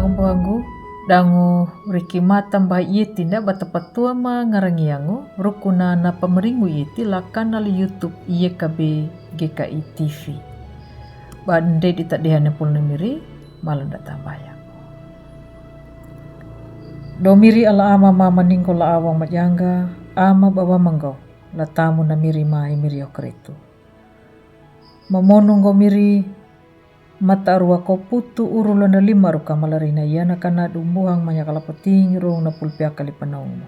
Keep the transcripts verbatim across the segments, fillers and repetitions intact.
Agung buhangu, dangu riki mata mbah ieti nda bata patua ma ngarangiangu, rukuna na pameringu ieti la kanal YouTube I Y K B G K I T V. Ba nde di tadihan ne pulna miri, malam datang bahaya. Do miri ala ama ma maninggo la awang majanga, ama bawa manggo, la tamu na miri ma i miri okritu. Mamonunggo miri, mata arua ko putu uru landa lima ruka malarina iana kana dumbuhang manyakala pating rong na pulpiaka li panaungumu.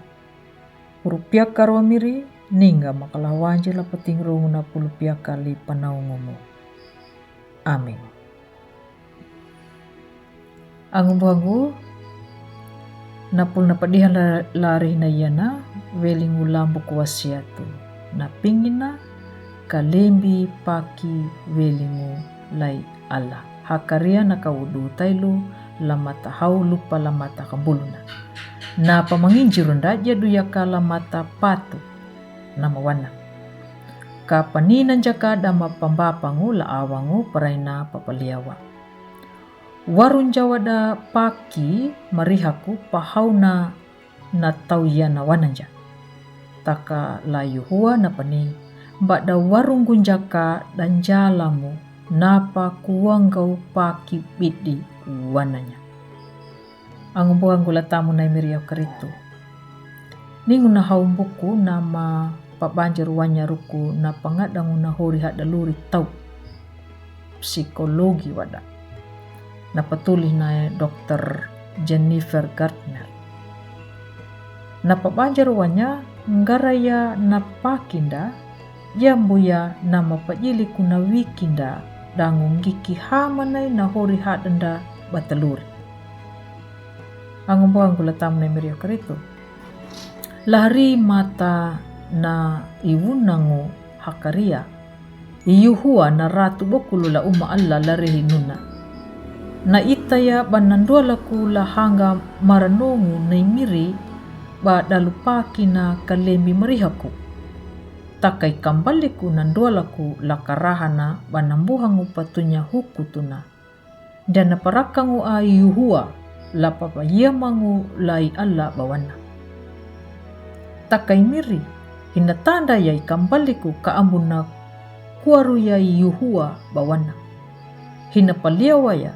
Uru piaka rua miri, ninga makala wanji la pating rong na pulpiaka li panaungumu. Amin. Agung buhangu, na pulna padihan la, larina iana, welingu lambu kuasiatu. Na pingina, kalembi paki welingu lai Allah. Hakaria na kaudu tailu, la mata hau lupa la mata kambuluna. Na pamanginjiru nda jadu yaka la mata patu, na mawana. Kapanina jaka dama pambapangu la awangu paraina papaliawa. Warunja wada paki marihaku pahauna na tau iana wananja. Taka la Yuhua na pani, bada warungunjaka danjalamu napa kuanggau paki bidi wananya. Agung buhangu la tamu na i miri okritu. Ningu na hau mbuku nama pabanjar wanya ruku na pangadangu na hori hada luri tau. Psikologi wada. Na patulih na dokter Jennifer Gardner. Na pabanjar wanya ngaraya na pakinda, yambuya nama pajiliku na wikinda, dangu ngiki hamanai na hori hadanda bataluri. Agung buhangu la tamu na i miri okritu. Lahari mata na iwunangu Hakaria, i Yuhua na ratu bokulu la uma Allah la rehi nuna. Na itaya ba nandualaku la hanga maranongu na i miri ba dalupaki na kalembi marihaku. Taka i kambaliku nandualaku la karahana ba nambuhangu patunya hukutuna. Dana parakangu a Yuhua la papayamangu lai Allah bawana. Taka i miri, hina tanda ya i kambaliku ka ambuna kuaru ya i Yuhua bawana. Hina paliawa ya,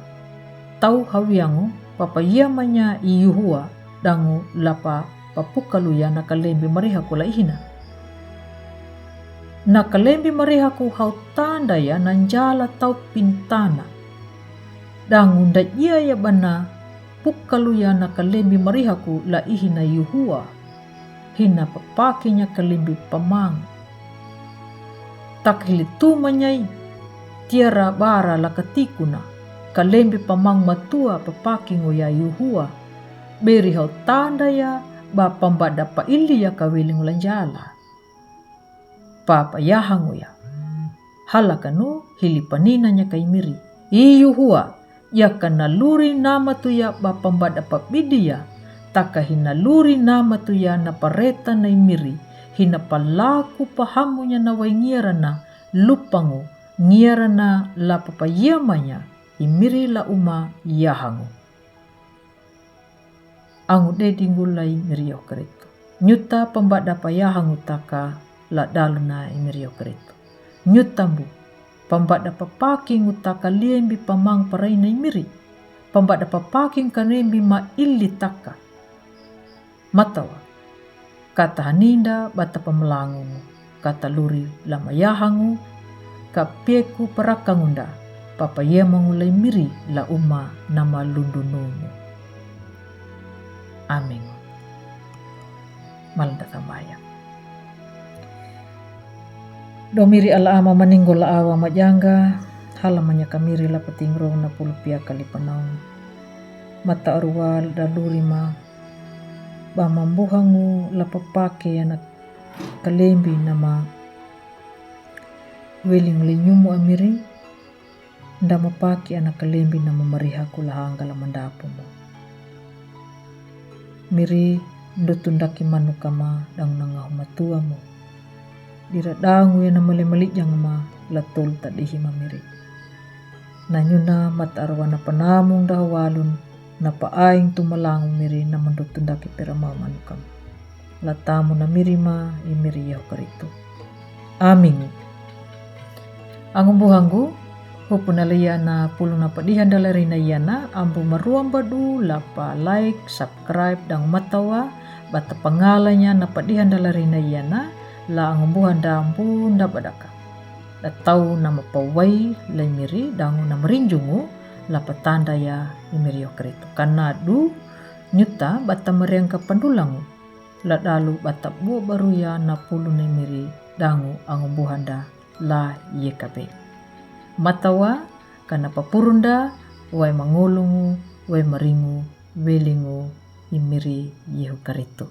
tau hawiangu papayamanya i Yuhua dangu lapa papukalu ya na kalembi marihaku la ihina. Na kalembi marihaku hau tanda ya na njala tau pintana. Dangu ndajia ya bana pukalu ya na kalembi marihaku la ihina Yuhua. Hina papakinya kalembi pamang. Tak hili tu manyai, tiara bara la katikuna, kalembi pamang matua papakingu ya Yuhua. Beri hau tanda ya ba pambada pa ili ya kawelingu la njala. Papayahangu ya. Halakanu hili paninanya ka i miri. I Yuhua, yaka naluri namatu ya ba pambada pa bidi ya. Taka hina luri namatu ya na pareta na i miri. Hina palaku pahamunya na wai ngiarana lupangu ngiarana la papayamanya i miri la uma yahangu. Angu dedingu lai miri okritu. Nyuta pambada payahangu taka la daluna i miri okritu. Nyuta mbu pambada papakingu taka liembi pamang paraina i miri. Pambada papaking kanembi ma ili taka. Matawa. Kata haninda bata pamalangungu. Kata luri lama yahangu, ka pieku parakangunda, papayamangu lai miri la uma nama lundunungu. Amin. Malanda tambaya. Do miri ala ama maninggo la awa majanga, hala manyaka miri la patingrong na pulpia kali panaung. Mata arwal da luri ma, ba mambuhangu la papake anak kalembi nama weling le nyumu a miri, nda mapaki anak kalembi nama marihaku la hangga la mandapumu. Miri ndo tundaki manu kama dang nangahu matuamu. Dira dangu ya na male malijang ma la tol tadihi ma miri. Na nyuna mata arwana panamung da hawalun, na paaing tu malangu miri na mandutu daki pera mau manukam. Latamu na miri ma i miri Yehu Karitu. Amingu. Angu buhangu, hupu na leia na pulu na padihan dala rina iana, ambu maruam badu lapa like, subscribe dang matawa, bata pangalanya na padihan dala rina iana, la angu buhan da ambu nda badaka. Da tau na mapawai lai miri dangu na marinjungu, lapa tanda ya i miri Yehu Karitu. Kana du nyuta bata mariangka pandulangu. La dalu bata bua baruya na pulu ne miri dangu angu buhanda la yekabe. Matawa kana papurunda wai mangolungu wai maringu welingu i miri Yehu Karitu.